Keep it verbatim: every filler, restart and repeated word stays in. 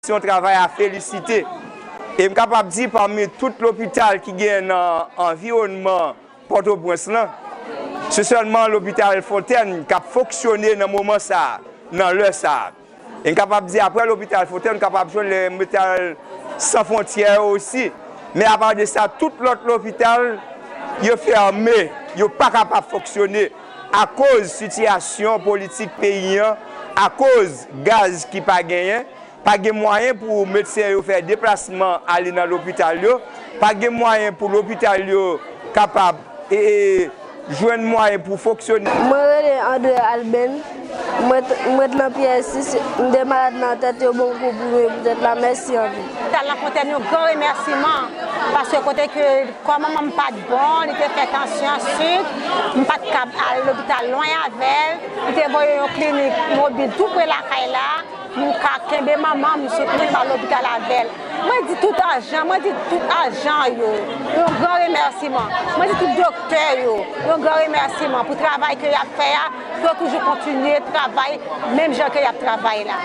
se yon travay a felisite. E m kapab di, pami tout lopital ki genyen nan anviwònman Pòtoprens lan, se sèlman lopital Fontèn k ap fonksyone nan moman sa a, nan lè sa a. E n kapab di, apre lopital Fontèn, n kapab jwenn lopital San Fwontyè yo osi. Men apa de sa, tout lòt lopital, yo fèmen, yo pa kapab fonksyone akoz sitiyasyon politik peyi an, akoz gaz ki pa genyen, pa gen mwayen pou medsen yo fè deplasman ale nan lopital yo, pa gen mwayen pou lopital yo kapab, e, e, jwenn mwayen pou fonksyone. Mwen rele André Alben. Mwen t-, mwen t nan P S sis. M te malad nan tèt, yo ban m kou pou mwen pou tèt la. Mèsi anpil. Lopital Lafontaine, yon gran remèsiman, paske kote ke kò manman m pa t bon, li te fè tansyon, sik, m pa t kab al lopital lwen avè l. Li te voye yon klinik mobil tou pre lakay la. M ka kenbe manman m, m sot mwen pa lopital avè l. Mwen di tout ajan, mwen di tout ajan yo, yon gran remèsiman. Mwen di tout doktè yo, yon gran remèsiman pou travay ke y ap fè a, pou yo toujou kontinye travay menm jan ke y ap travay la.